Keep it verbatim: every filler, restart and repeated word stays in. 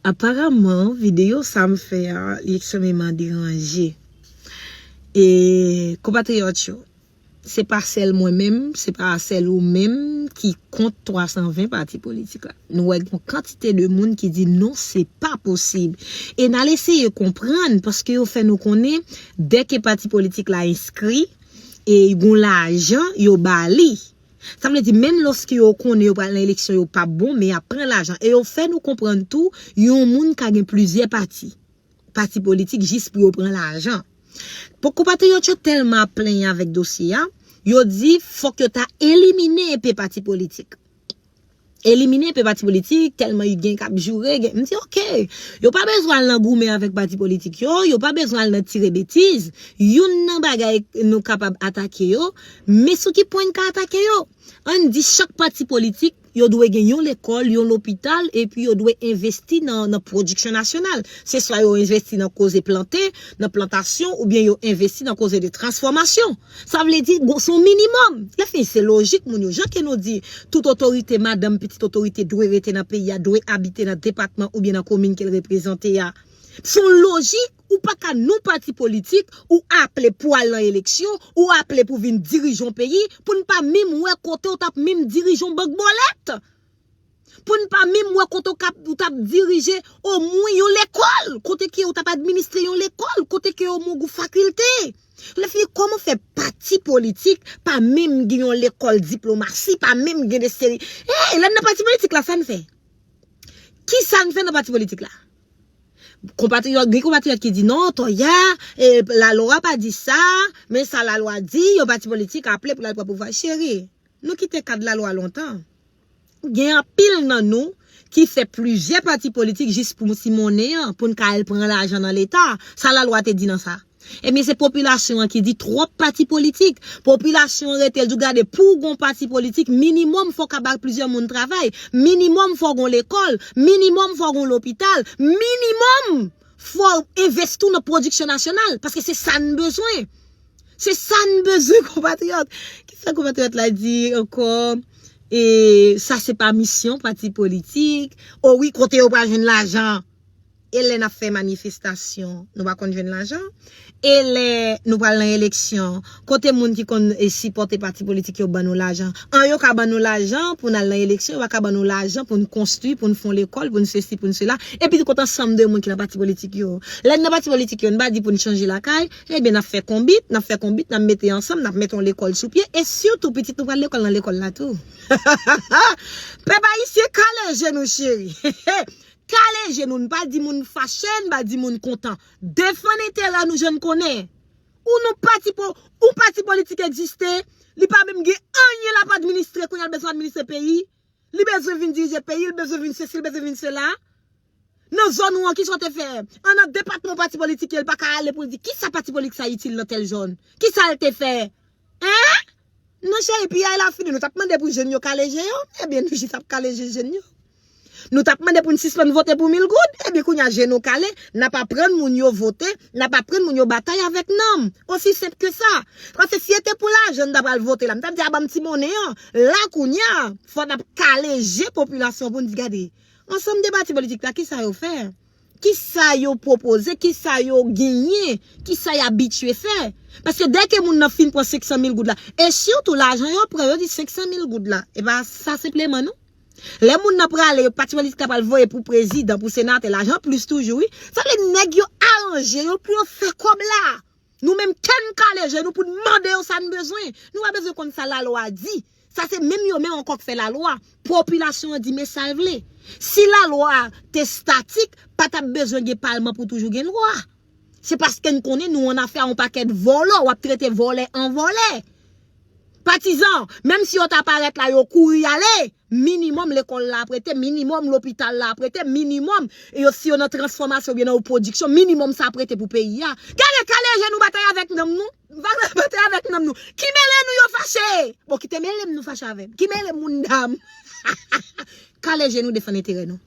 Aparaman, videyo sa m fè a, li ekstrèmeman deranje. E, konpatriyòt yo, se pa sèl mwen menm, se pa sèl ou menm ki kont twa san ven pati politik la. Nou wè gen yon kantite de moun ki di non, se pa posib. E n al eseye konprann, paske yo fè nou konnen, dèke pati politik la enskri, e gen lajan, yo ba li. Sa vle di, menm lòske yo konnen yo pral nan eleksyon, yo p ap bon, men y ap pran lajan. E yo fè nou konprann tou, yon moun ka gen plizyè pati, pati politik, jis pou yo pran lajan. Pou konpatriyòt yo tèlman ap plenyen avèk dosye a, yo di fòk yo ta elimine enpe pati politik. Elimine enpe pati politik, tèlman gen k ap joure, gen, m di, oke, yo pa bezwen al nan goumen avèk pati politik yo, yo pa bezwen al nan tire betiz. Youn nan bagay nou kapab atake yo, men sou ki pwen n ka atake yo? Ann di chak pati politik, yo dwe gen yon lekòl, yon lopital, epi yo dwe envesti nan, nan pwodiksyon nasyonal. Se swa yo envesti nan koze plante, nan plantasyon, oubyen yo envesti nan koze de transfòmasyon. Sa vle di, bon, se yon minimòm. Lè fini, se lojik, moun yo. Jan ke nou di, tout otorite, madanm, pitit otorite dwe rete nan peyi a, dwe abite nan depatman oubyen nan komin ke l reprezante a. Se yon lojik, ou pa ka non pati politik, ou aple pou al nan eleksyon, ou aple pou vin dirije yon peyi, pou n pa menm wè kote w t ap menm dirije yon bank bòlèt. Pou n pa menm wè kote w k ap, ou t ap dirije omwen yon lekòl, kote ke w t ap administre yon lekòl, kote ke omwen w gen fakilte. Lè fini, kòman fè pati politik pa menm gen yon lekòl diplomasi, pa menm gen de seri. Ey, lè n nan pati politik la, sa n fè? Ki sa n fè nan pati politik la? Konpatriyòt, gen konpatriyòt ki di non, Toya, e, lalwa pa di sa, men sa lalwa di, yon pati politik aple pou l al pran pouvwa. Cheri, nou kite kad lalwa lontan. Gen anpil nan nou ki fè plizyè pati politik jis pou ti monnen an, pou n ka al pran lajan nan Leta. Sa lalwa te di nan sa? Ebyen, se popilasyon an ki di twòp pati politik. Popilasyon an rete, l di w gade, pou w gon pati politik, minimòm fò w ka bay plizyè moun travay. Minimòm fò w gon lekòl. Minimòm fò w gon lopital. Minimòm fò w envesti w nan pwodiksyon nasyonal. Paske se sa n bezwen. Se sa n bezwen, konpatriyòt. Kisa konpatriyòt la di ankò? E sa se pa misyon pati politik. O wi, kote yo pral jwenn lajan? E lè n ap fè manifestasyon, nou pa konn jwenn lajan? E lè nou pral nan eleksyon, kote moun ki konn, e, sipòte pati politik yo ban nou lajan? An, yo ka ban nou lajan pou n al nan eleksyon, yo pa ka ban nou lajan pou n konstwi, pou n fè yon lekòl, pou n sesi, pou n sela. Epi tou kont ansanm de moun ki nan pati politik yo. Lè n nan pati politik yo, n pa di pou n chanje lakay, ebyen n ap fè konbit, n ap fè konbit, n ap mete ansanm, n ap mete yon lekòl sou pye, e sitou pitit nou pral lekòl nan lekòl la tou. Pèp ayisyen, kale je nou, cheri. Kale je nou, n pa di moun fache, n pa di moun kontan. Defann enterè nou jan n konnen. Ou nou pati po, ou pati politik egziste, li pa menm gen anyen l ap administre, kounye a l bezwen administre peyi. Li bezwen vin dirije peyi, li bezwen vin sesi, li bezwen vin sela. Nan zòn ou an, kisa w te fè? An nan depatman pati politik yo, li pa ka ale pou l di kisa pati politik sa itil nan tèl zòn. Kisa l te fè? Hein? Non, cheri, piyay la fini. Nou t ap mande pou jèn yo kale je yo. Ebyen, nou jis ap kale je jèn yo. Nou t ap mande pou n sispann vote pou mil goud. Ebyen, kounye a, je nou kale, n ap aprann moun yo vote, n ap aprann moun yo batay avèk nanm. Osi senp ke sa. Paske si se te pou lajan n ta pral vote la, m t ap di a ban m ti monnen an. La, kounye a, fò n ap kale je popilasyon pou n di, gade, ansanm de pati politik la, kisa yo fè? Kisa yo pwopoze? Kisa yo genyen? Kisa y abitye fè? Paske dèke moun nan fin pran senk san mil goud la, e sitou lajan yo pran, yo di senk san mil goud la, e pa sa senpleman non. Lè moun nan prale, pati politik la pral voye pou prezidan, pou senatè, lajan plis toujou, wi. Sa vle di nèg yo aranje yo pou yo fè kòb la. Nou menm, kè n kale je nou pou n mande yo sa n bezwen. Nou pa bezwen konn sa lalwa di. Sa se menm yo menm ankò k fè lalwa. Popilasyon an di men sa l vle. Si lalwa te statik, pa t ap bezwen gen palman pou toujou gen lwa. Se paske n konnen nou annafè a yon pakèt vòlò, w ap trete vòlè an vòlè. Patizan, menm si yo ta parèt la, yo kouri ale, minimòm lekòl la ap rete, minimòm lopital la ap rete, minimòm, e yo, si yo nan transfòmasyon oubyen nan pwodiksyon, minimòm sa ap rete pou peyi a. Gade, kale je nou batay avèk nanm nou. Batay avèk nanm nou. Ki mele nou yo fache? Bon, kite mele m nou fache avè m. Ki mele moun dam? Kale je nou defann enterè nou.